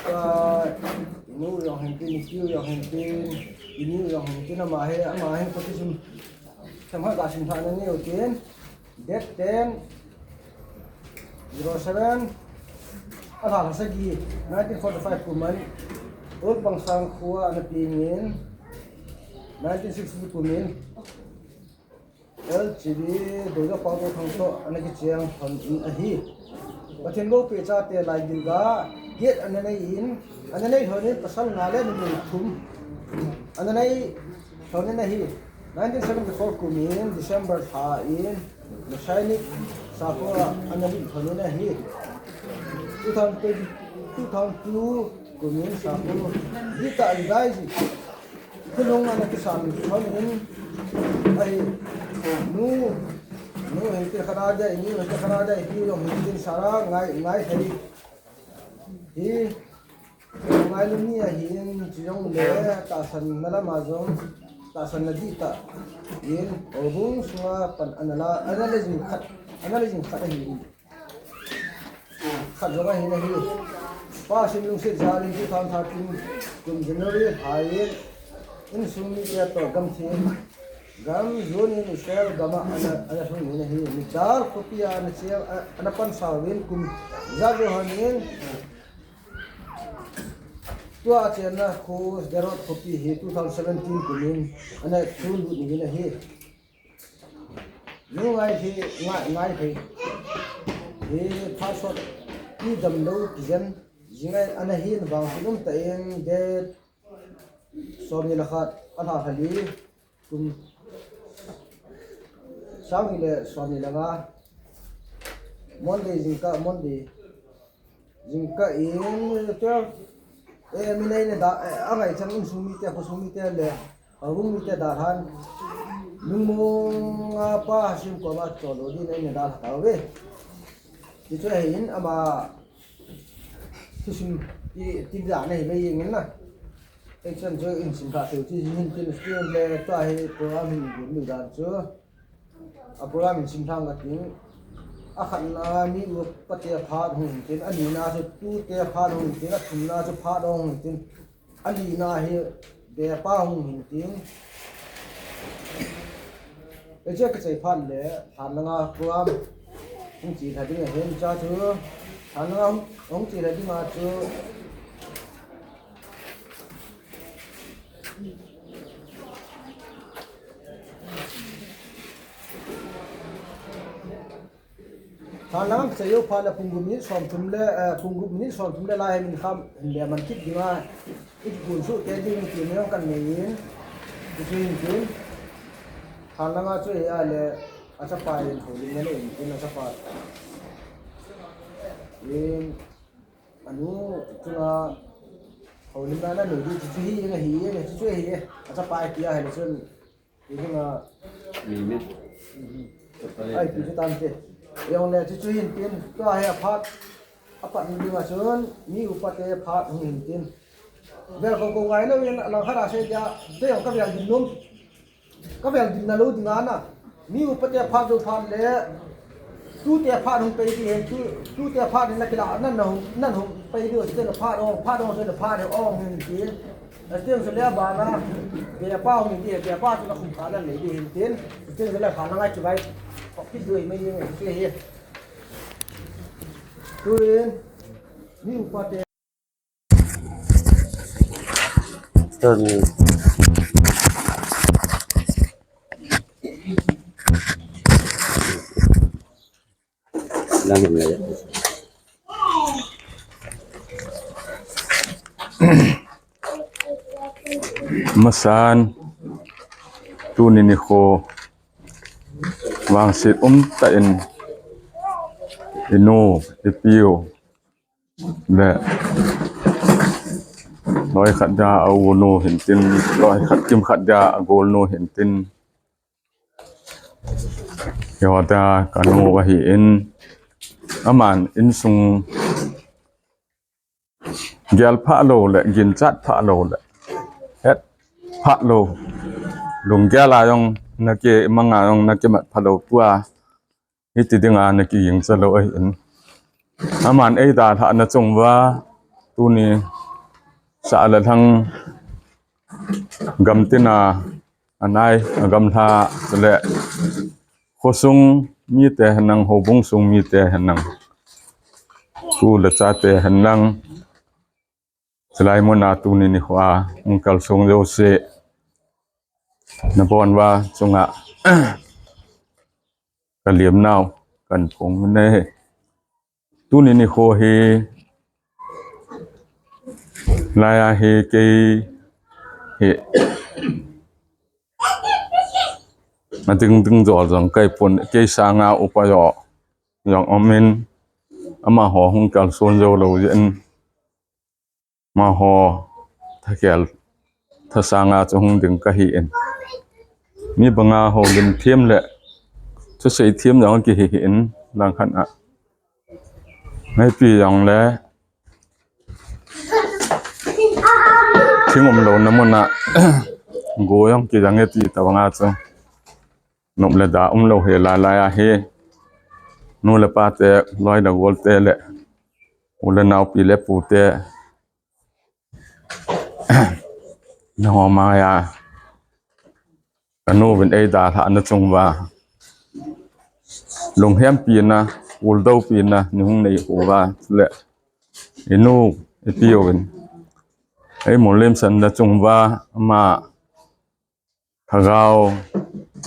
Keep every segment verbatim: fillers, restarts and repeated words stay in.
Inu jong hin tin, ipi jong hin tin, inu jong hin tin, ama hi, ama hi, pati sim, samha ka sim thana ni utin, date ten, zero seven, alha sagi, nineteen forty-five kuman, Old Pangsang khua ana pingin, nineteen sixty kumin, L G B Doja Pao Thang toh ana kicheng thon in ahi. Pathen loupi chate lai gilga get ana nei in, ana nei thon in pasal nga le numei thum ana nei thon in ahi. Nineteen seventy-four kumin December tha in Masainik sakho ana lut thon in ahi. Two thousand two kumin sakho dita in dai ji. Thulung ana kisan thon in ahi. Nu, nu hin ti khana dai, nu hin ti khana dai, hi jong hin tin sara ngai, ngai thei. Hi, ngai lu ni ahin, chi jong le, tahsan na lama jong, tahsan na dita. In, o bung sunga pan ana la, ana le jing khat, ana le jing khat ahi. Khat jong ahi na hi. Pa sim lungset jal in two thousand thirteen kum January lha in insung mite toh gam thim gam June in Israel gam a ana, ana lhung in ahi. Mitdal khopi a ana cheng, a, ana pansa uvin kum ijat johan in tua chenna kho Sderot khopi hi two thousand seventeen kum in ana chun lut in ahi. Nu ngai hi, ngai, ngai hi. Hi passport i damlou kijen. Jingai ana hin vang hi um ta in date somni le khat, alha thali kum sang ni le somni le nga. Monday jingkah, Monday. Jingkah in, twelve, eh, mi nei ne da, eh, angai chang insung mite, khosung mite le, houbung mite dalhan. Lungmong a Pa Hasim koma cholo di nei ne dalha tauve. Ti chu ahin ama thusim ti, ti da nei le jing in na. Ei chan chu in sim kha thei ti hin tin le tua hi program hin gun dan chu. A program in sim thang ka tin, a khatna mi upa te phat hung tin, a nina chu tute phat hung tin, a thumna chu phat hung tin, a lina hi bepa hung hin tin. Ei che ka chei phat le, lhan langa program hung chi lha ding ahin cha chu, lhan langa hung, hung chi lha ding a chu, Thanlang seiyo phat le pung gup minute somthum le, eh, pung gup minute somthum le lai min kham hin le man kit dinga, i kun su te ding ti me kan nei in, ti su hin tin. Thanlanga chu ei a le, a chapa in houlim na le in tin a chapa. In, Anu, chunga, houlimna na nei di, chuchu hi, nga hi, nga chuchu hi, a chapa kia hi le chun, hi nga. Mi mi. Mhm. Ai, pi chu tam te. Jong le chuchu hin tin, tua hi a phat, a phat ni dinga chun, mi upa te phat hung hin tin. Vel ko ko ngai lo in, lang khat a sei dia, te jong ka vel din nom. Ka vel din na lo ding a na. Mi upa te phat jou phat le, tute phat hung pei di hen, tu, tute phat hin na kila, nan na hung, nan hung pei di, se na phat ong, phat ong, se na phat ong, hin ti. A tiang se le ba na, bepa hung di, bepa chu na khum phat na nei di hin tin. A tiang se le phat na ngai chu bai. Ko ki doi mai ni, se hi. Tuin, mi upa te. Start me. Lang hin la ya. Masan, tuni nikho, vangset umtah in, inu, ipiu, le, loi khat dia a u nu hin tin, loi khat kim khat dia a gol nu hin tin, Yoda kanu ahin, aman insung gel pha lo le, ginchat pha lo le, het pha lo, lunggel a jong na kimang a jong na kimat pha lo tua, hiti dinga na kiging cha lo ahin. Aman ei dalhah na chung uva, tuni sa le thang gam tina anai, agamla le khosung mite henlang, houbung sung mite henlang, tu le chate henlang, chulai muna tuni nikho a hung kalsong jouse nabon uva chunga kaliamnau kahin phong e. Tuni nikho hi laiya hi kei hi ading ding jol jong kahipon, kei sanga upa jo jong umin, amaho hung kalson jou lou jeh in amaho thakhel thasanga chu hung ding kahin. Mi banga houlim them le thusei them jong kihi hin, langkhat a meipi jongle thing umlouna muna go jong kijang e ti tabanga chu nop le da umlou hi lailai ahi. Nu le pate, loi le golte le u le nao, pi le pute, nangho maiya kanu uvin eidalhahna chunguva lunghempina, uldoupina neihung nei uva, le inu ipi uvin eimu limsanna chunguva ama lhagao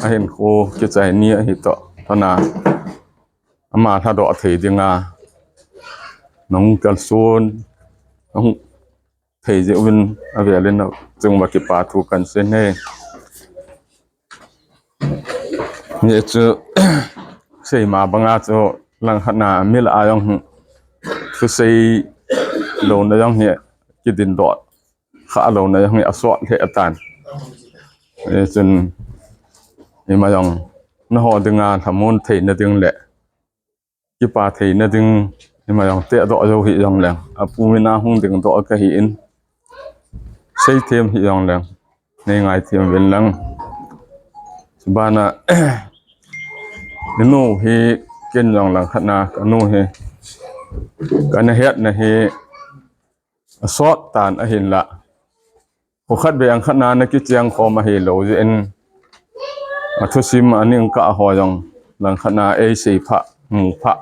ahinkho kichai ni ahi toh lhona ama lhadoh thei dinga nahung kalson, nahung thei jeh uvin avelin nachunguva kipa thu kahin sei e. Hichu seima banga chu langkhat a mi lah a jong thusei louna jong hi kidindoh khah louna jong hi asot lheh tan. Hichun ima jong naho dinga lhamon theina ding le kipa theina ding ima jong tehdoh jou hih jongleng, apu mina hung dingdoh kahin, seithem hih jongleng neingaithem uvin lang. Chubana inu hi ken jong langkhat a kanu hi kana hetna hi asot tan ahinla, kho khat vei angkhat a nakicheng khom ahilou jeh in athusim aningkah ho jong langkhat a eisei phah, mu phah,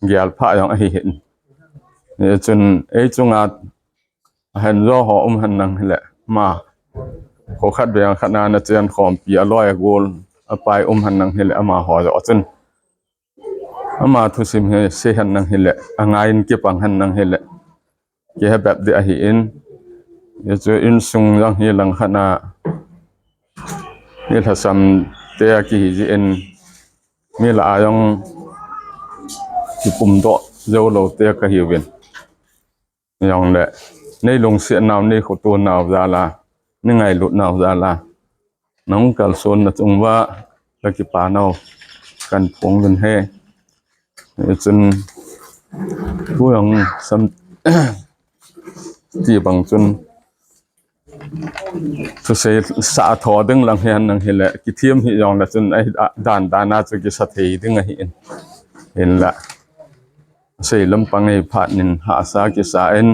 gel phah jong ahi hin. Hichun ei chunga ahenjo ho um henlang hile, ama kho khat vei angkhat a nachen khompi, aloi agol apai um henlang hile, amaho joh chun ama thusim hi sei henlang hile, angaiyin kipang henlang hile, kihe bep ding ahin. Hichu insung jong hi langkhat a mi lhasam te akihi jeh in mi lah a jong kipumdoh joulou te kahiuvin, jongle neilungsetnau, neikhotonau jal a, neingailut nau jal a nahung kalsonna chunguva kakipa nau kahin phong uvin ahi. Hichun tu jong sam ti bang chun thusei sa tho ding lang hihen lang hile, kithem hih jongle chun ahi, dan dan a chu kisa thei ding ahin, hinla sei lampang ei phat nin hahsa kisa in,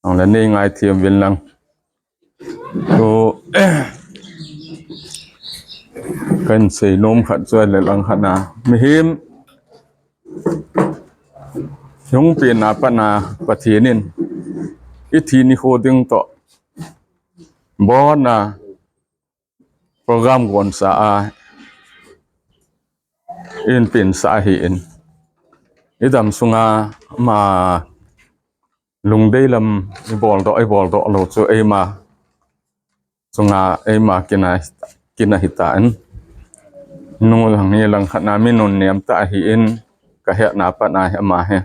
jongle neingaithem uvin lang. Tu kahin seinom khat chu ahile, langkhat a mihem hung penna pat a Pathen in ithi nikho ding toh abonna program gonsa a eihin pensah ahin, idam sunga ama lungdei lam iboldoh, iboldoh lou chu eima chunga, eima kin a, kin ahitan. Nu jong hi langkhat a mi nunnem tah ahin, kahetna pat a hi ama hi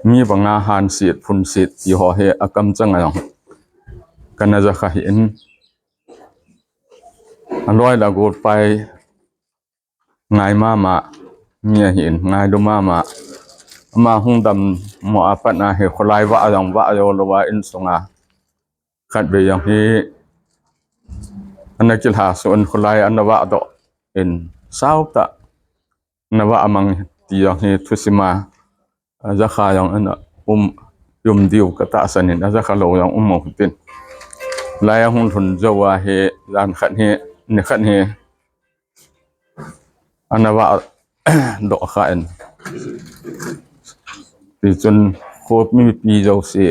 mi banga hanset phunset ti ho hi akamchang a jong kana jakha hin, aloi le agol pai ngai mama mi ahin, ngailu mama. Ama hung dammo a pat a hi kholai vah jong vah jou louva, insunga khatvei jong hi ana kilhasoh in, kholai ana vahdoh in, sautah ana vah mang ti jong hi thusima jakha jong ana um, kium diu katahsan in, ajakha lou jong um mo tin. Lai ahung lhun jou a hi, jan khat hi, ni khat hi, ana vadoh khan. Tichun khomipi jouse,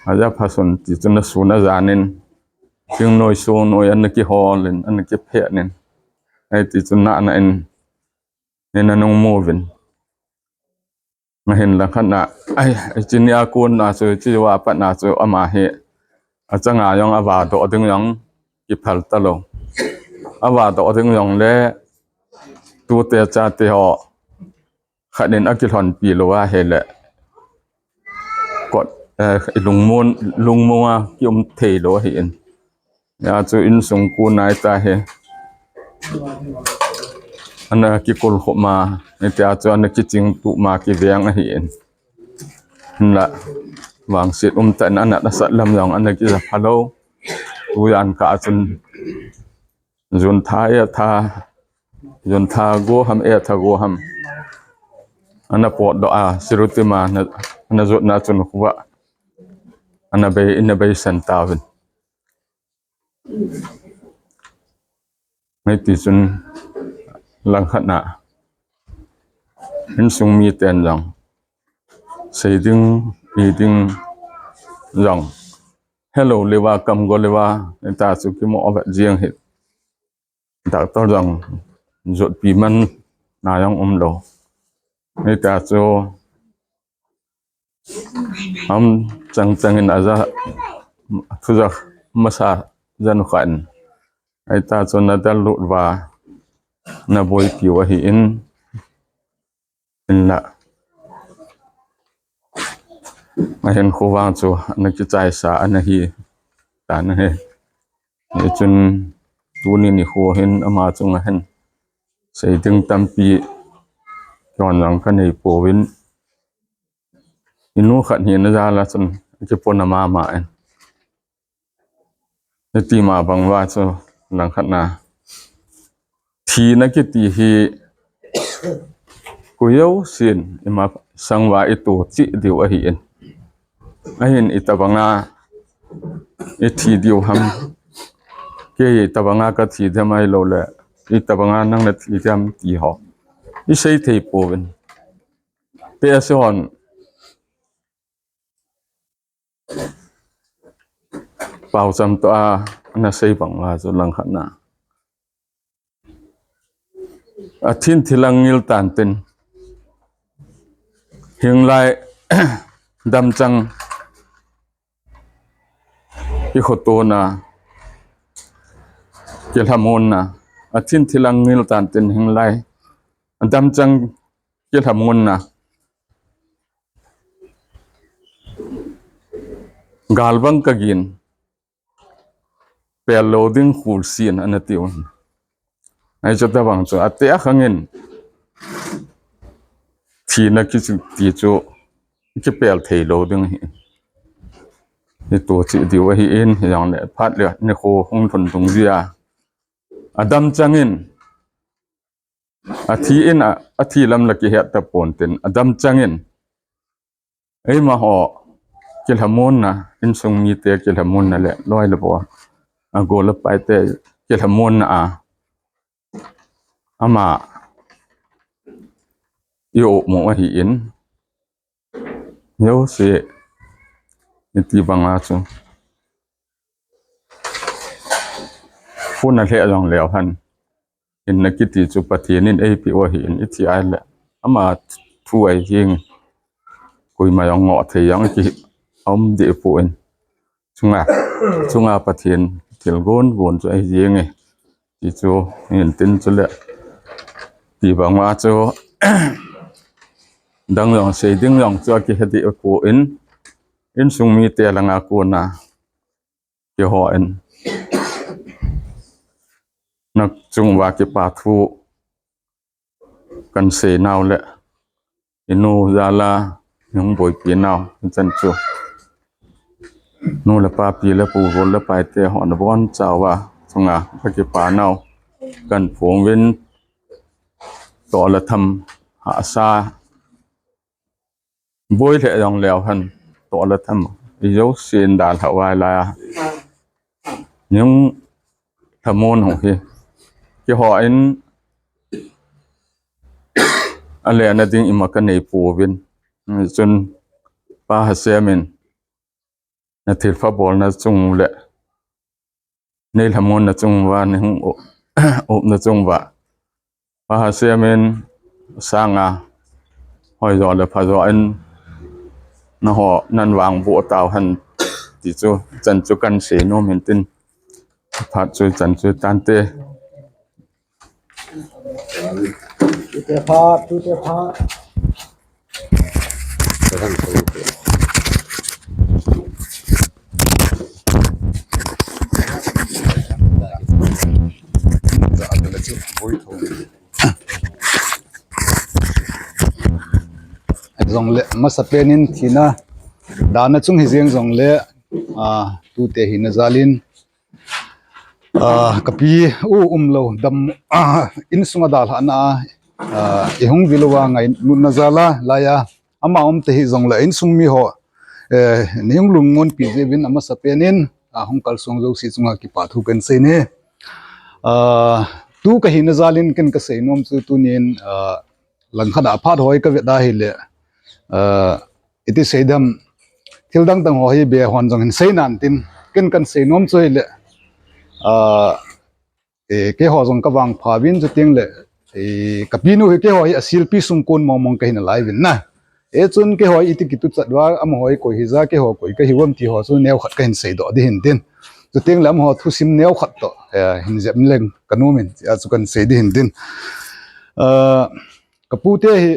aja phasun, tichun asun ajan in, thingnoi songnoi ana kihol in, ana kiphet in. Ai tichun nana in, ina nung muvin. Ahin lang khat na, ai, hiche nia kon a chu, hiche a pat na chu, ama hi, achanga jong avadoh ding jong kiphal talou. Avadoh ding jong le, tute chate ho, khat in akilhonpi lou ahile, kot, eh, lungmon, lungmon a kium thei lou ahin. Hia chu insung kon a hita hi. Ana kikol khop ma, hitia chu ana kiching tup ma kiveng ahin. Hinla, vangset umtah in ana nasat lam jong ana kija phalou. Tujan kah a chun, June tha, eh, tha, June tha go ham, eh, tha go ham. Ana potdoh a, Sirutima, ana, ana jotna chun khovah. Ana bei, ina beisan tauvin. Hiti chun lang khat na, insung miten jong, sei ding, pi ding jong, helou leuva, kamgo leuva, hita chu kimo avet jeng hi. Doctor jong jotpi man na jong umlou. Hita chu, am chang chang in aja, thuja masa jan khan. Hita chu nadel lut uva, naboipiu ahin, hinla. Ahin khovah chu ana kichaisa ana hi tan ahi. Hichun tuni nikho hin ama chunga hin sei ding tampi chon jong kanei pouvin. Inu khat hina jal a chun akipona mama in. Hiti ma bang uva chu lang khat na, thina kiti hi koi jousen imasang uva ito cheh diu ahin. Ahin itobanga ithi diu ham, kei itobanga kathi dem ahilou le, itobanga nang nathi dem ti ho isei thei pouvin. Pehse hon paocham toh a ana sei bang uva chu lang khat na, athin thilang ngil tan tin, hinglai damchang ikhoto na, kilhamon na, athin thilang ngil tan tin hinglai damchang kilhamon na, gal bang kagin, pel lou ding khulsin ana tiuvin. Ahi chu tobang chu, ati a khangin, thina kiti chu kipel thei lou ding ahi. Ito cheh diu ahin, hijongle phat le nikho hung lhun dungjui a, adam changin, athi in a, athi lam la kihet tapon tin, adam changin, eima ho kilhamonna, insung mite kilhamonna le loi le bo, agol apai te kilhamonna a, ama i-um u ahin, jouse iti banga chu, phone a lheh jong leu hen, hinna kiti chu Pathen in eipeh u ahin, ithi a le ama thu ahi jeng, koima jong ngoh thei jong kihi um deh poi. Chunga, chunga Pathen thilgon gon chu ahi jenge, ti chu hin tin chule, ti banga chu, dang jong sei ding jong chu akihe deh poi, insung mite langa kona kihou in, nachung uva kipa thu kahin sei nau le, inu jal a hung boipi nau chan chu, nu le pa, pi le pu, gol le pai te ho nabonchauva chunga kakipa nau kahin phong uvin, toh le tham hahsa boi lheh jong leu hen, toh la tham. I jo sin dal ha wai la. Nung thamon ho hi. Kihou in a le na ding ima ka nei pu vin. Chun Pa Hashem in na thilpha bolna chung le nei lhamonna chung uva, nei hung u-, upna chung uva. Pa Hashem in sanga hoi jo le pha jo in na ho nan vang bu tau hen ti chu chan chu kan sei nom in tin. Phat chu chan chu tan te. Tute phat, tute phat. Jong le, masa penin thina dana chung hi jeng jong le, ah, tute hina jalin, ah, ka pi u um lo dam, ah, insunga dalhahna, ah, i hung vil uva ngailutna jala, laiya, ama um te hi jong le insung mi ho, eh, nei hung lungmon pi jeh uvin amasa penin, ah, hung kalsong jouse chunga kipa thu kan sei e. Ah, tu ka hina jalin ken ka sei nom chu tunin, ah, langkhat a phat hoi ka vet a hile, ah, iti sei dem, thil dang dang ho hi be hon jong hin sei nan tin, ken kan sei nom chu hile, ah, eh, keiho jong ka vangpha uvin chuteng le, eh, ka pi nu hi keiho hi a silpi sung kon mong mong ka hina lai uvin na. Eh, chun keiho iti kituchat uva, amaho hi koi hija, keiho koi ka hiu vem ti ho chu neo khat ka hin sei doh ding hin tin. Chuteng le amaho thusim neo khat toh, eh, hin jep leng ka nom in, tia chu kan sei ding hin tin. Ah, ka pu te hi,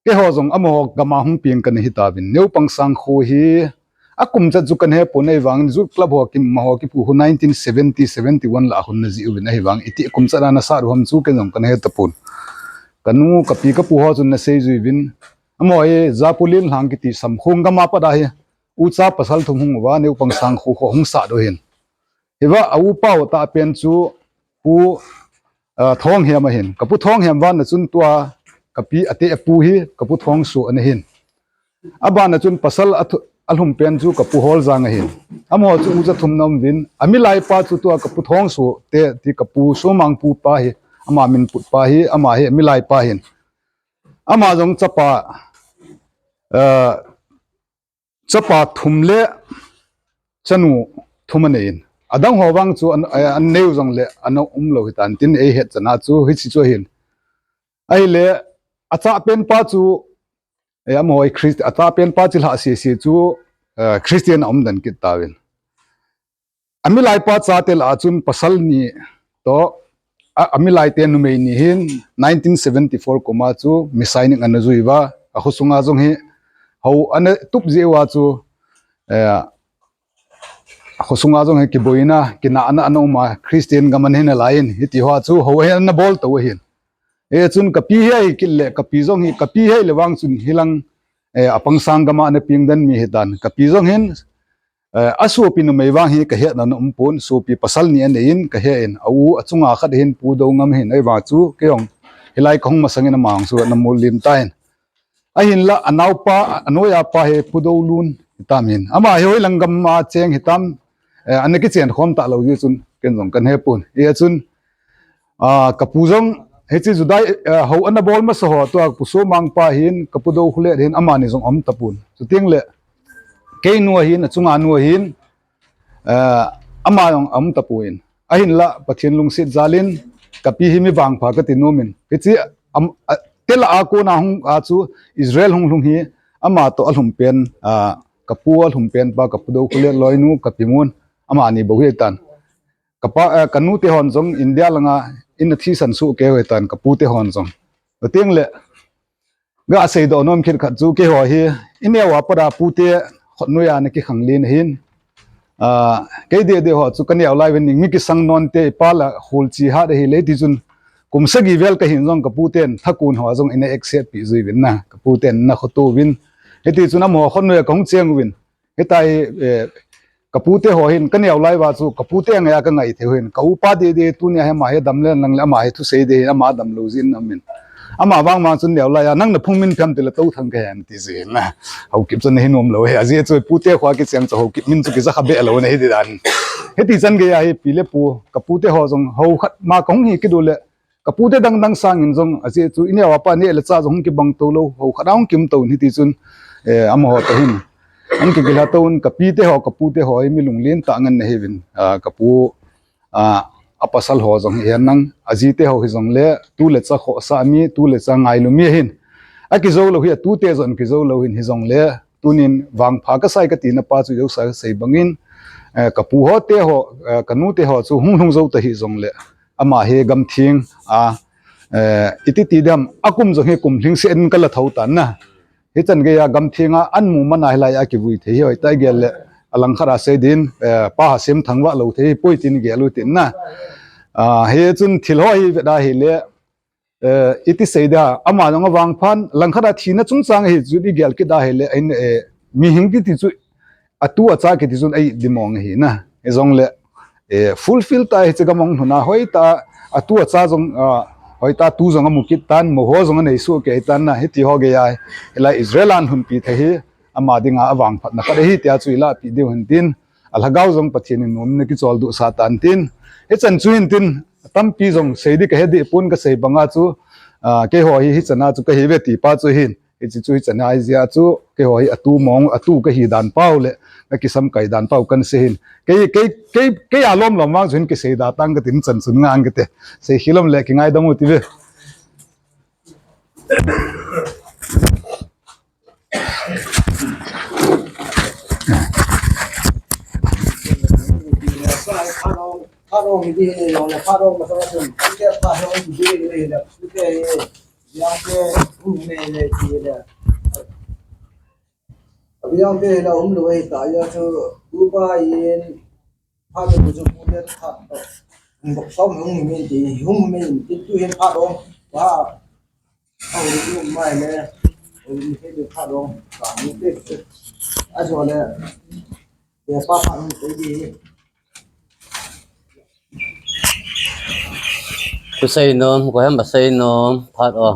keiho jong amaho gam a hung peng ka na hi tauvin. Neupang Sangkho hi, a kum chat chu kan he pon, ahivangin Youth Club ho ki, amaho kipu khu nineteen seventy, seventy-one lah a hung na ji uvin ahivang. Iti kum chat a na sat u ham chu ken jong kan he tapon. Ka nu, ka pi, ka pu ho chun na sei jui uvin. Amaho hi Japolin lang kiti Samkhong gam a pat a hi ucha pasal thum hung uva, Neupang Sangkho kho hung sat u hin. Hiva a upa u tah pen chu Pu, ah, Thonghem ahin. Ka Pu Thonghem vana chun tua ka pi ate a pu hi ka Pu Thongso ana hin. Abana chun pasal a thu-, a lhum pen chu ka Pu Holjang ahin. Amaho chu ucha thum na um uvin. A milai pa chu tua ka Pu Thongso te ti ka Pu Somangpu pa hi. Ama min put pa hi, ama hi a milai pa hin. Ama jong chapa, ah, chapa thum le chanu thum anei in. Adang ho vang chu an, an neu jong le ana um lo hitan tin ei het chan a chu hichi chu ahin. Ahile, acha pen pa chu, eh, amaho hi Christ, acha pen pa chu lha sese chu, eh, Christian a um den kit tauvin. A milai pa chate lah a chun pasal ni toh, a, a milai te numei ni hin nineteen seventy-four kum a chu mi signing ana jui uva, a khosunga jong hi hou ana tup jeh uva chu, eh, a khosunga jong hi kiboina, kinahna ana um a, Christian gam ana hin alai in, hiti ho chu hou hi ana bol tou ahin. Eh, chun ka pi hi ahi kit le, ka pi jong hi, ka pi hi le vang chun hilang, eh, a pangsang gam a ana peng den mi hitan. Ka pi jong hin, eh, a sopi numei vang hi ka hetna na um pon, sopi pasal ni anei in ka he in, a u a chunga khat hin Pu Doungam hin, ahivang chu kei jong hilai ka hung masang in ama jong chu ana mol lim tan. Ahinla, a naopa, a noiya pa hi Pu Doulun hitam hin. Ama hi hoilang gam a cheng hitam, eh, ana kichen khom talou jeh chun, ken jong kan he pon. Hia chun, ah, ka pu jong, hichi Juda, eh, hou ana bol masa ho, tua ka Pu Somang pa hin, ka Pu Doukhulet hin, amani jong aum tapon. Chuteng le, kei nu ahin, a chunga nu ahin, eh, ama jong aum tapon. Ahinla, Pathen lungset jalin, ka pi hi mi vangpha kati nom in. Hichi, am, a, tela a kona hung a chu Israel hung lhung hi, ama toh a lhum pen, a, ka pu a lhum pen pa, ka Pu Doukhulet loinu, ka pi mun, amani bou hitan. Ka pa, eh, ka nu te hon jong India langa in a thisan soh keu hitan, ka pu te hon jong. Chuteng le, ga seidoh nom kit khat chu keiho hi, i neo a pat a pute khut noiya ana kikhang len ahin. Ah, kei deh deh ho chu ka neo lai uvin, mi kisang non te, i pa la khul chi hat ahile ti chun, kum sagi vel ka hin jong ka pu ten thakun ho jong ina accept pi jui uvin na, ka pu ten na khoto uvin. Hiti chun amaho khut noiya ka hung cheng uvin. Hitia hi, eh, ka pu te ho hin, ka neo lai uva chu, ka pu te ngaiya ka ngai thei u hin. Ka upa deh deh tunia hi ama hi dam le nang le ama hi thusei deh hin, ama damlou jeh in aum in. Ama vang vang chun neo lai a, nang na phung min pem ti le Touthang kahi ti jin na. Haokip chun nahi nom lou hi. Ajeh chu pute kho kicheng chu Haokip min chu kija kha be lou nahi ti dan. Hiti chan gei a hi pi le pu, ka pute ho jong ho khat ma kahung hi kit u le, ka pute dang dang sangin jong ajeh chu i neo a pa neh le chah jong hung kibang to lou, ho khat a hung kium to hiti chun, eh, amaho toh hin. Hung kigil ha to un ka pite ho, ka pute ho hi mi lunglen tah ngen nahiuvin. Ah, ka pu a, a pasal ho jong hi hen lang, ajite ho hi jong le, tu le cha khohsah mi, tu le cha ngailu mi ahin. Akijou lou hi, atute jong kijou lou hin hi jong le, tunin vangpha kasai kati na pa chu jousei bangin, eh, ka pu ho te ho, eh, ka nu te ho chu hung lhung jou ta hi jong le, ama hi gamtheng a, eh, iti ti dam, akum jong hi kum lhingset in kala tho tan na. Hichan gei a gamtheng a an mu man a hilai a kivui thei hi hoi ta gel le, alangkhat a sei din, eh, Pa Hasemthang vah lou thei hi poi tin gel u tin na. Ah, hichun thil ho hi vet a hile, eh, iti sei da, ama jong avangphan, langkhat a thina chungchang hi chu i gel kit a hile, ahin, eh, mihing kiti chu atu acha kiti chun a-it di mong ahi na. Hijong le, eh, fulfill ta hiche gam a hung lhun a, hoi ta, atu acha jong, ah, hoi ta tu jong amu kit tan, mo ho jong anei soh kei tan na, hiti ho gei a, hilai Israel a lhunpi thei hi, ama dinga avangphatna khat ahi tia chu i lahpeh diu hin tin, a lhagao jong Pathen in nom in akichol duh sah tan tin, hichan chu hin tin, tampi jong sei di kahe di pon kasei banga chu, ah, keiho hi hichan a chu kahi ve ti pa chu hin, Hiche chu hichan a hi jeh a chu, keiho hi atu mong, atu kahi dan pau le, na kisam kai dan pau kan sei hin. Kei, kei, kei, kei a lom lom vang chu hin kisei da tang katin chan chun ngang kate. Sei khel lom le kingaidam u ti ve. Abiang te la um lo ei ta ya chu upa in phat lo chu pu le phat to. Bok som hung min ti hung min ti tu hin phat ong. Wa. Au ri um mai le. Au ri te phat ong. Ka mu te. A jo le. Ya pa phat ong te di. Kusei nom, ko hem ba sei nom, phat o.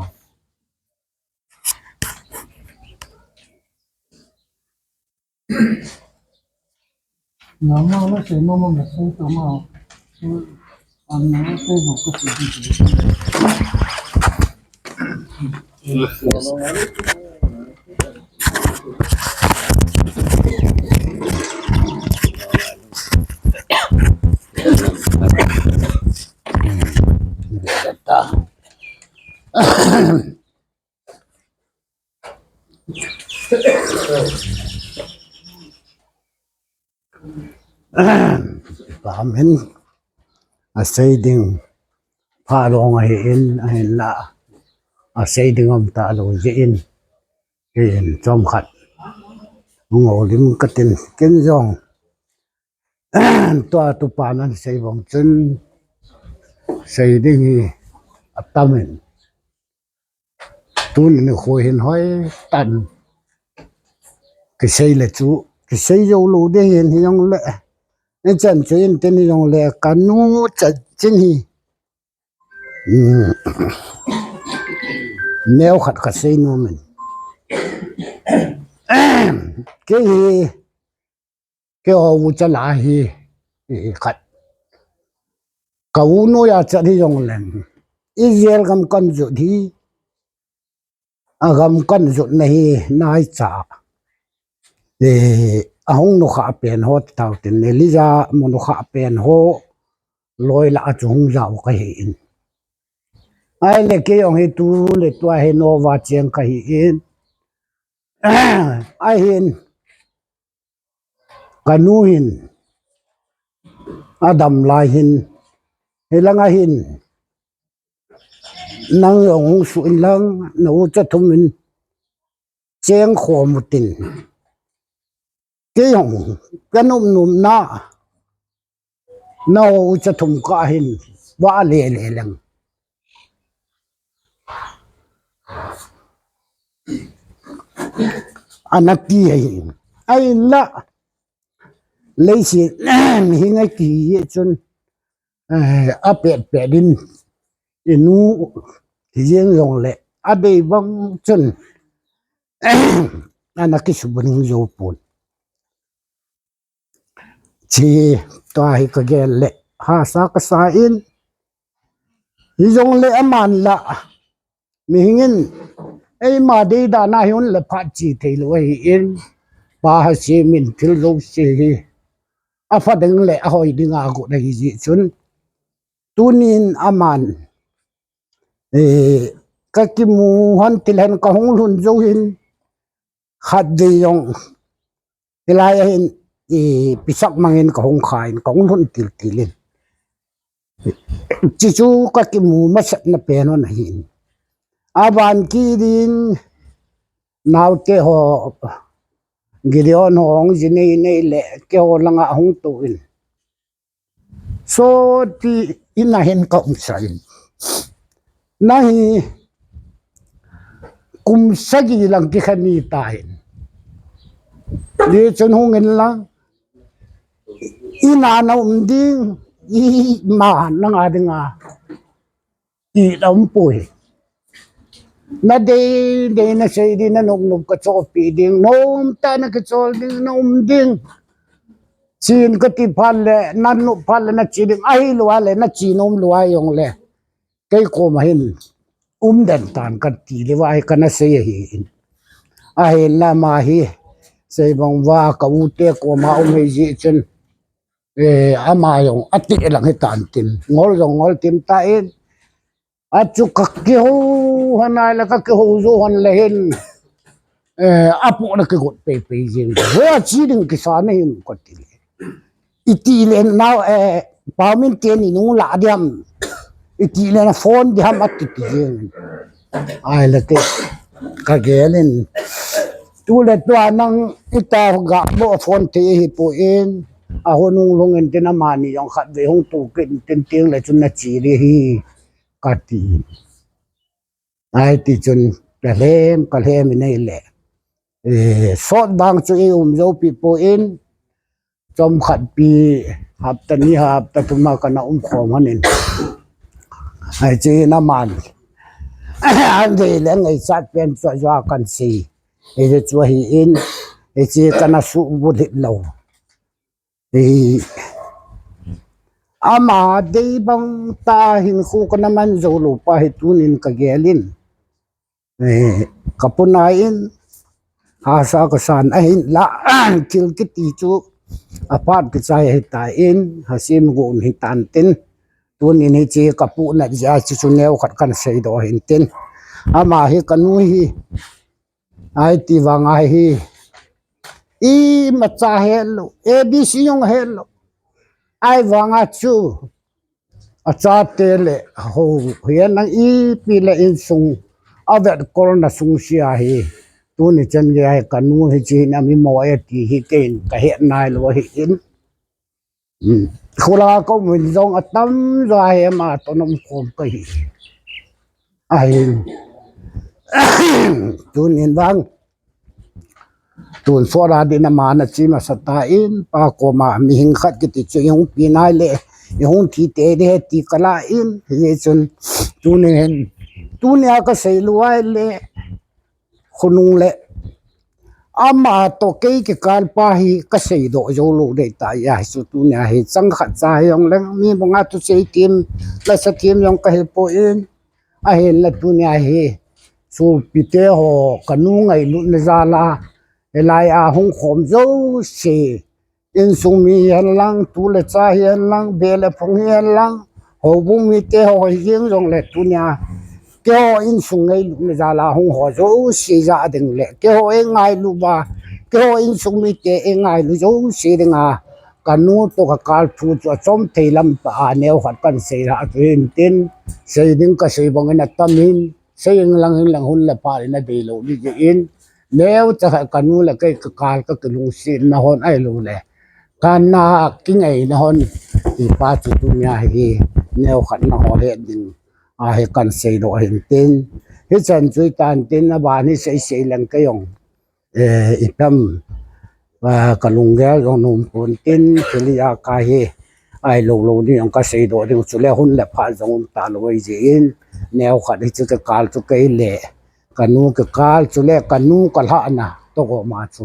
Pam hin asei ding pha long ahi in, ahin la asei ding um ta lo jeh in, hin chomkhat hung houlim katin, ken jong tua tupan asei bang chun sei ding hi atam in. Tuni nikho hin hoi tan. Kisei le chu, kisei jou lou ding hin hijong le. Ichan chu in tin hijong le, kanu chan chin hi. Hmm. Neo khat kasei nom in. Kei hi, Keiho ucha la hi, hi khat. Ka u noiya chat hijong leng. Israel gam kan jot hi. Agam kan jotna hi naicha. Eh, ahung nukha pen ho tao tin Elijah mu nukha pen ho loi la a chu hung jao kahi in. Ahile kei jong hi tu le tua hi Nova cheng kahi in. Ahin. Kanu hin, adam lai hin, hilang ahin, nang jong hung suh in lang, na ucha thum in, cheng khom utin. Kei jong, ka nom nom na, na ucha thum kahin, va le le lang. Ana ti ahi. Ahinla. Leiset, mihem ngai ti ye chun. Eh, apet pet din. Inu, ti jeng jong le. adei bang chun ana kisubuning jou pon. Chi tua hi kagel le hasa kasa in, hijongle aman la mihingin eima deidana hi hung le phat chi theilou ahin, Pa Hasiem in thil jouse hi afa ding le ahoi dinga agot ahi jeh chun, tunin aman, eh, kakimu hon til hen kahung lhun jou hin, khatvei jong hilai ahin, eh, pisak mangin kahung khan kahung lhun til til in. Chichu kakimu masatna pen hon ahin. Aban kidin naote ho, Gideon ho hung ji nei nei le keiho langa hung tou in, sot in ahin kaumsa in, nahi kum sagi lang kikhen ni tahin, hichun hung in lang, ina naum ding, ima nanga dinga ina umpoi. Nadei dei nasei ding, nanop nop kachohpeh ding, nomtah nakichol ding, naum ding. Chen kati phat le nanop phat le nache ding, ahilou le nache nom lou jongle kei koma hin umden tan kati le va hi kana sei ahin. Ahinla ama hi seibang uva ka ute koma um ahi jeh chun, eh, ama jong ati lang hitan tin, ngol jong ngol tin tan, achu kakihou hon ahile kakihou jou hon le hin, eh, apohna kigot pei pei jeng. Hoiya che ding kisa nahim kati le, itile nao, eh, Paomin teni nung la diam, itile na phone diam ati ti jeng. Ahile kei kagel in, tule tua nang ita ga bou phone thei hipon, ahung lhung in tin amani jong khatvei hung tou kit in tin, tengle chun nache ding ahi kati. Ahiti chun kalhem kalhem in ahile, eh, sot bang chu ium jou pi pon, chomkhat pi, hapta ni hapta thum a kana umkhom hon in, ahi chu in aman adei le ngaichat pen chu ajou a kan sei, hichu ahin, hiche kana subulhit lou. Hi, ama dei bang tah hinkho kana man jou lou pa hi tunin kagel in, eh, kapuna in hasa kasan ahinla, thil kiti chu aphat kichai ahitan, Hasiem gon hitan tin, tunin hiche kapuna jeh a chu chu neokhat kan seidoh ahin tin, ama hi kanu hi, ahiti vang ahi, imacha helou, A B C jong helou, ahivang a chu achate le hou hihen lang ipi le insung avetkolna sung sea hi, tuni chan gei ahi kanu hiche hin amimo e ti hi keiin kahet nailou ahin. Khola kaum in jong atamjo ahi, ama toh umkhom kahi. Ahin, tunin vang, tun sot a din ama nache masa tan, Pa koma mihing khat kiti chu ihung pi nai le, ihung thi tei ding ahi ti kala in, hichun tunin, tunia kasei lou ahile, khonung le ama toh kei kikal pa hi kaseidoh jou lou ding ahitai, ahi chu tunia hi chang khat cha hijongleng mi banga thusei them, lasa them jong kahipon, ahinla tunia hi sopite ho kanu ngailutna jal a, hilai a hung khom jouse, insung mi hihen lang, tu le cha hihen lang, be le phung hihen lang, houbung mite ho hijeng jongle tunia keiho insung ngailutna jal a hung ho jouse jah ding le, keiho eingailu uva, keiho insung mite eingailu jouse dinga kanu toh kakal thu chu achom thei lam tah a neokhat kan sei lha chu hin tin, sei ding kasei bangin atam in, sei inlang inlang hun le phat in adeilou ding jeh in, neocha khat kanu le kei kakal kakilungsetna hon ahilou le kana kingaina hon, ti pa chu tunia hi neokhat naho het ding ahi kan seidoh ahin tin, hichan chu hitan tin, aban hi sei sei leng kei jong, eh, ipi ham, ah, kalunggel jong nom pon tin, thil ijakai hi ahilou lou ding jong kaseidoh ding, chule hun le phat jong um talou ahi jeh in, neo khat hi chu kikal chu kei le kanu kikal chu le kanu kalhahna toh ma chu.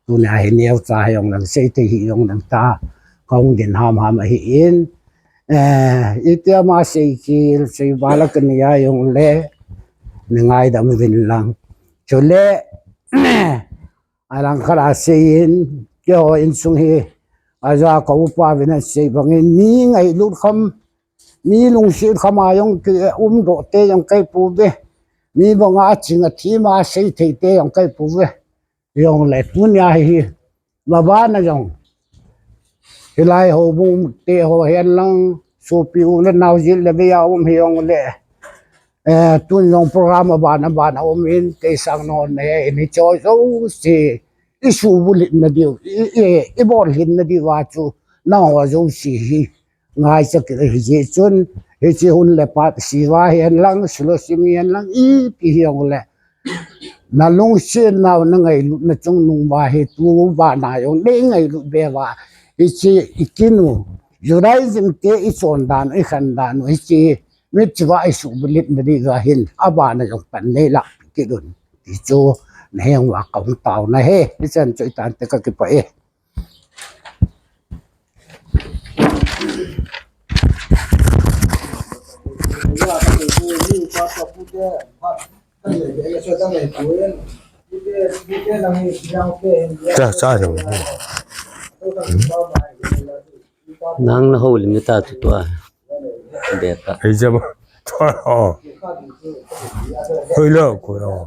Tunia hi neocha hi jong nang sei thei hi jong nang ta kahung din hamham ahi in. Eh, itia ma sei kil sei bala kania jong le ni ngaidam uvin lang. Chule alang khat a sei in keiho insung hi aja ka upa vin asei bangin mi ngailut kham mi lungset kham a jong kiumdoh te jong kei pouve. Mi banga ching athima sei thei te jong kei pouve. Jong le tunia hi, hi. Mabana jong. Hilai houbung te ho hen lang, sopi u le nao jil le vei a um hi jong le. Eh, tun jong program abana, abana um in, kei sang non ne, in hi choi jouse, i subulhit na diu, i, i, i bolhit na diu a chu, nangho jouse hi. Ngaicha kit ahi jeh chun, hiche hun le phat siva hi hen lang, sulo simi hen lang, ipi hi jong le. Na lungset nau na ngailutna chungnung uva hi tu bana jong nei ngailut be uva. Hiche i kin u. Judaism te i chon dan u, i khan dan u. Hiche michia i subulhit na diu ahin. Abana jong pan nei lah kit un. Ti chu na heng uva kahung taona ahi. Hichan chu i tan te kakipah e. Cha, cha, cha. Nang na houlim ta tu tua. Beka. Ei jam. Tua, oh. Hoi lo, ko, oh.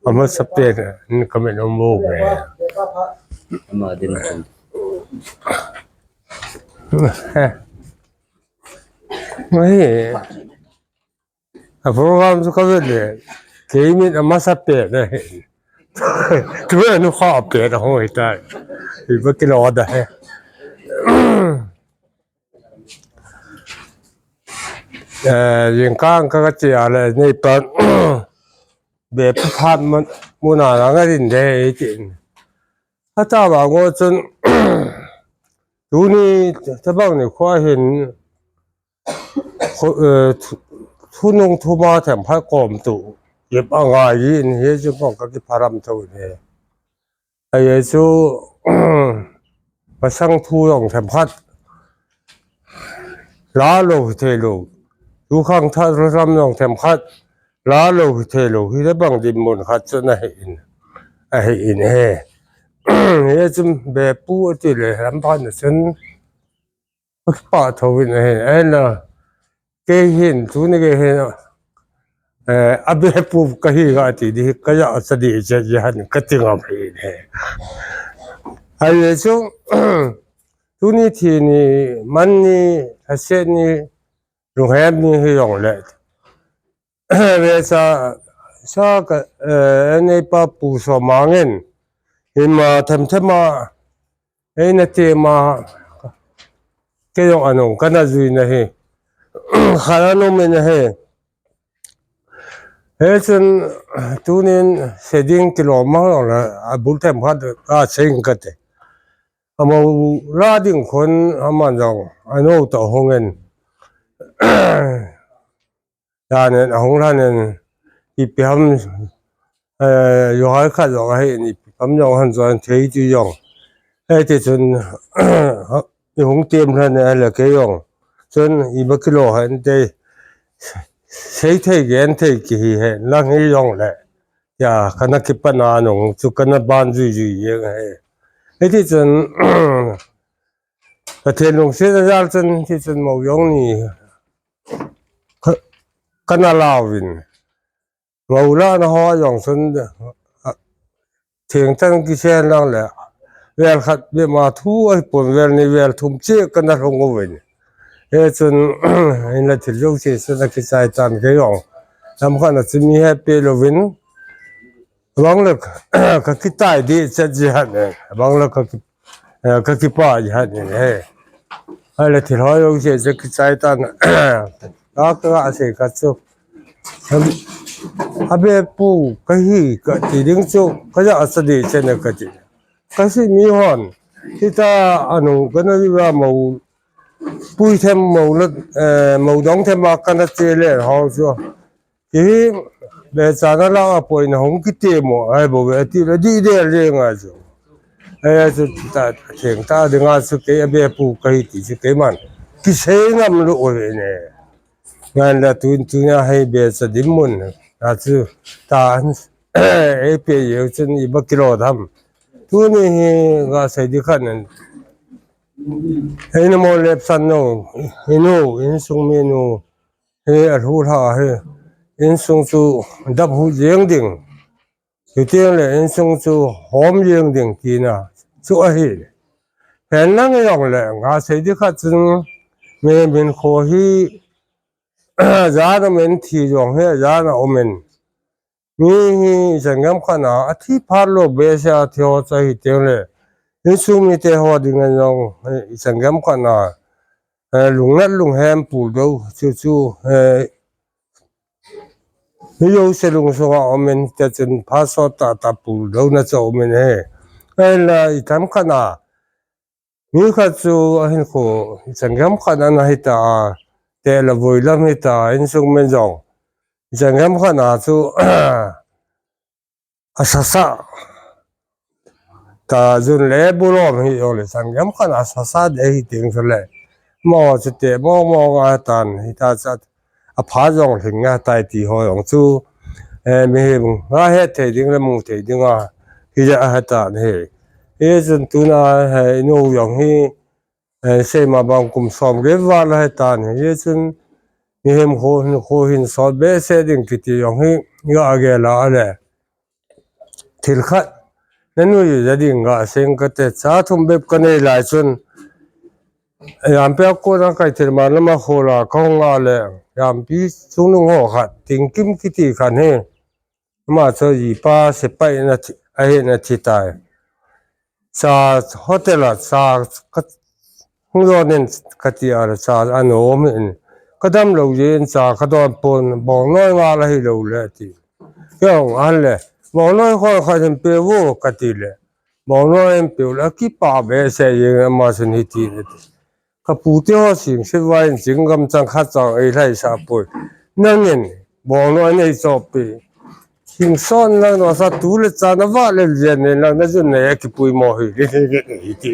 Amasa pen, ni kami no mo be. Ama din. Hei. A program chu ka vet le, kei min amasa pen ahi. Tu anu kha pen a hoi tai. Iba kilo da he. Eh, jingkah ka ka chia le, nei pan. Be phat mun, mun a la nga din de tin. Ata ba ngo chun. Tuni tabang ni khua hin. Khu-, eh, thu-, thunung thuma themkhat kom tu, yep angai in hi chu pong ka kipharam tho ne. Ahi chu, masang thu jong themkhat, la lo hi thei lo, tu khang tha ram jong themkhat, la lo hi thei lo, hi le bang dinmun khat chu na hi in, ahi in he. Hi chu be pu ati le ram pha na chun, Pa tho in ahin, ahin la, kei hin, tuni kei hin, eh, a be pu ka hi ga ti di, ka ja sa di che ji han ka ti ngam hi ne. Ahi chu, tuni thi ni, man ni, thase ni, lunghem ni hi jong le. Ve sa, sa ka, eh, nei pa pu so mangin, hin ma them them ma, Ei na te ma, kei jong anung, kana jui na hi. Kha anung min na hi. He chun, tunin, se ding kilo ma jong la, a bul them khat, a sing ka te. Amo la ding khun, aman jong, anu to hung en. Danin ahung lanin, ipi ham, eh, yohai khat jong ahin, ipi ham jong han jong thei ti jong. Hei ti chun, i hung tem lanin, ahile kei jong. Chun, iba kilo han te, sei thei gen thei kihi hen, lang hi jong le. Ya, kana kipana nung, chu kana ban jui jui jeng he. Hei ti chun, Pathen lungset a jal chun, ti chun mo jong ni, Ka, kana lauvin. Ngau la na ho jong chun, a, theng tang kisen lang le. Vel khat be ma thu ahi pon vel ni vel thum che kana lhung uvin. He chun, in la thil jouse chun a kichai tan kei jong. Lam khat na chu mi he pe louvin. Bang le ka kitai di chet ji han e. Bang le ka ki, eh, ka kipa ji han e. Ahile thil ho jouse chu kichai tan. Ka, ka, ka sei ka chu. A be pu ka hi ka ti ding chu ka ja sa di chen ka ti. Ka si mi hon. Hita anu kana di ba mo. Pui them mo la, eh, mo dong them ma kana che le ho chu. Hi, be chana la a poi na hung kiti mo, ai bo be ti le di de le nga chu. Ai chu ta theng ta de nga chu kei a be pu ka hi ti chu kei man. Ki sei ngam lu o ve ne. Ngan la tun tun a hei be cha dim mun. A chu ta an, ei pe ye chun i ba kilo tham. Tuni hi ga sei di khan an. Hei na mo lep san no. Hi no, insung mi no. Hi a hlu hla hi. Insung chu dap hu jeng ding. Chutiang le insung chu hom jeng ding tina chu ahi. Pen lang jong le nga sei di khat chun mi min kho hi jana min thi jong hi jana omen. Mi hi Sangam khat na a thi phat lo be se a thi ho cha hi tiang le. Insung mi te ho ding jong Sangam khat na, eh, lungnat lunghem pul do chu chu, eh, Mi jouse lungsunga omin te chun phat sot tah tah pul dona chu omin he. Ahinla i tam khat na. Mi khat chu ahin kho, Sangam khat na hita a, te la voi lam hita, insung min jong. Sangam khat na chu, a sasa. Ta jun le bulom hi jong le Sangam khat a sasa de hi ting chu le. Mo chu te mo mo nga tan hi ta cha a pha jong hling nga tai ti ho jong chu. Eh, mi hi nga he thei ding le mu thei ding a hi ja ha tan he. Hi jun tuna he nu jong hi Eh, sei ma bang kum som ge val hai tan hi chun mihem kho hin, kho hin sot be se ding kiti jong hi ga age la ale. Thil khat na nui ja ding ga seng ka te cha thum bep ka nei lai chun. Yam pe ko na kai thil ma lama kho la ka hong ale. Yam pi chung nung ho khat ting kim kiti khan he. Ama chu jipa sepai na thi, ahi na thi tai. Cha hotel a cha ka hung donin ka ti a le cha a nom in. Ka dam lo jin cha ka don pon bong noi nga la hi lo le ti. Kei hung an le bong noi khoi khat hin pe vo ka ti le. Bong noi hin pe le kipa be se jin ama chun hi ti le ti. Ka pu te ho sing se vai in sing gam chang khat chang ei lai sa poi. Nangin bong noi nei chop pi. Sing son lang no sa tu le cha na va le jen ne lang na jun ne ki pui mo hi. Hi ti.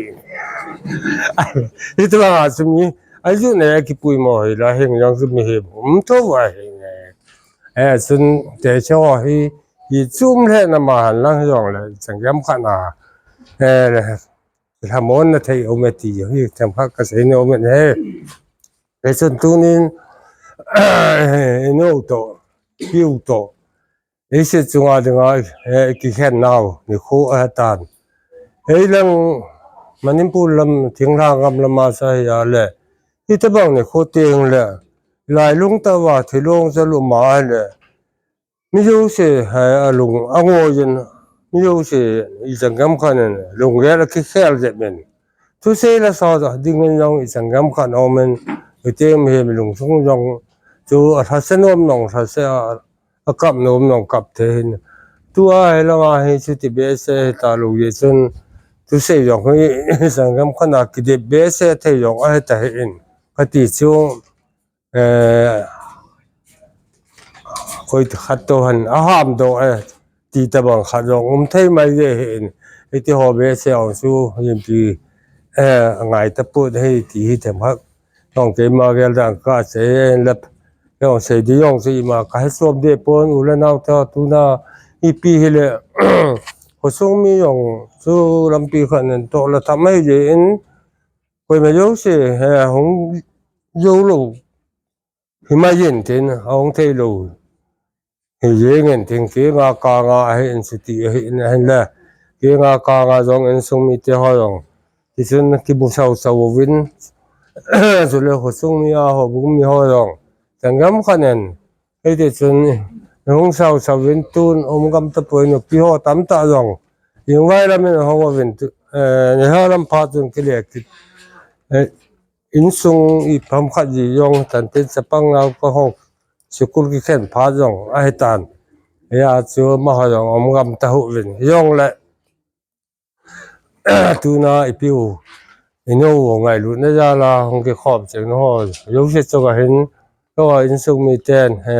Hi tu ha sumi. Ai jun ne ki pui mo hi la hing jong sumi hi. Um to va hi ne. Eh, sun te cho hi. Hi chum le na ma han lang jong le chang gam khat na. Eh, Lhamon na thei om e ti hi them kha ka sei nom e. He chun tunin ino to, piu to. Ei se chunga dinga, eh, ki khen nau ni khu a tan. Ei lang Manipur lam thing la ngam lama sa ya le. Hi ta bang ni khu ting le. Lai lung ta va thi long sa lu ma le. Mi jouse, eh, a lung, a ngoi in, mi jouse, i chang gam khat in, lung gel a ki khel jep in. Thusei la sa ding in jong i chang gam khat om in, i te mi he mi lungsung jong, chu a lhase nom nong, lhase a, a kap nom nong kap thei hin. Tu a he langa hi chu ti be se ta lu ye chun, thusei jong hi, i chang gam khat na ki de be se thei jong a he ta hi in. Ka ti chu, Eh, koi khat to han a ham do, eh, ti ta bang khat jong um thei mai je hi in. Iti ho be se ong su yin ti, eh, ngai ta put hei ti hi them hak. Tong keima gel dang ka se lep. Yong se di yong se ima ka he som de pon u le nau ta tu na ipi hi le. Khosung mi yong su lampi khat nen to la tham mai je in. Koima jouse, eh, hung jo lo. Hi mai yin tin, hung thei lo. Hi jeng in tin, ki nga ka nga ahi in siti ahi in ahin le. Ki nga ka nga jong in sung mi te ho jong. Ti chun ki bu sau sau vin. Chu le ho sung mi a ho bu mi ho jong. Tang gam khan en. Hei ti chun, hung sau sau vin tun, um gam ta poi no pi ho tam ta jong. Yung vai lam in ho vin tu, eh, ni ho lam pha chun ki le ki. Eh, Insung i pam khat ji jong tan tin chapang nau ka hong sikul ki khen pha jong a he tan. Ya chu ma ha jong om gam ta hu vin jong le. Tuna i piu i no wo ngai lu na ja la hong ki khom cheng no ho. Yo se chu ka hin ko insung mi ten he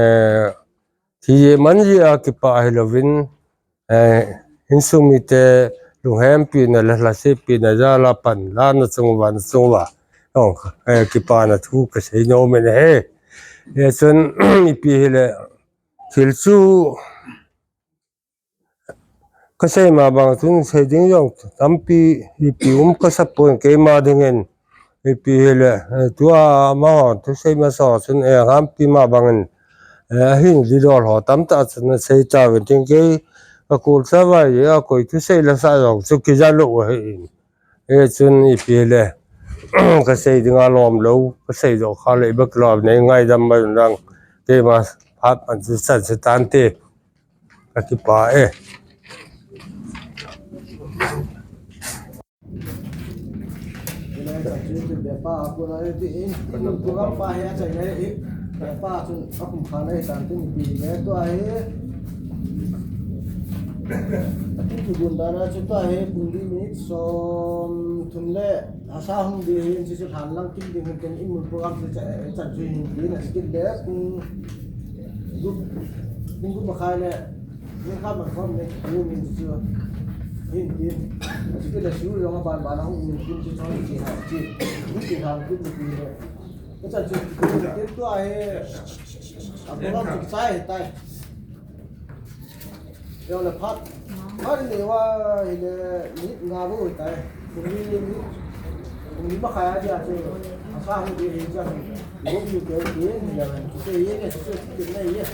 Thijeh manjeh a kipah hilouvin, eh, insung mite lunghempina le lhasetpina jal a panlana chunguva, nachunguva, ong, eh, kipana thu kasei nom in ahi. Hichun, ipi hile, thil chu, kasei ma bang chun sei ding jong tampi ipi um kasa pon keima dingin, ipi hile, eh, tua amaho thusei masa chun, eh, hampi ma bangin, eh, ahin lidol ho tamtah chun asei tauvin tin kei kakul chavai a koi thusei lasa jong chu kija lou ahin. Hichun ipi hile, kasei dinga lom lou, kasei doh kha le iba kilom nei ngaidam mai un lang, keima phat man chu chan se tante. Kakipah e. Bepa, kona e ti in, in program pa he a chai nai e. Bepa chun akum kha nai tan tin pi le tua he. Atin tu gun dana chu tua he, pung li minute som thum le hasa hung di hin chu chu lhan lang kin ding hin tin in mun program chu cha, cha chu hin din a skill le pung gup, pung gup makhai le. Ni kha man khom ne, ni min chu. Hin tin. Chu le su jong a ban ban a hung min tin chu chon chi ha chi. Ni chi ha kin ni le. Ka chan chu tin tu a he. A program chu chai tai. Yo le phat. Phat le wa hi le ni nga bo tai. Ni ni ni. Ni ma kha ya chu. A sa hu de hi cha. Ni bo ni ke ni ni ya. Chu se ye ne chu se tin ne ye.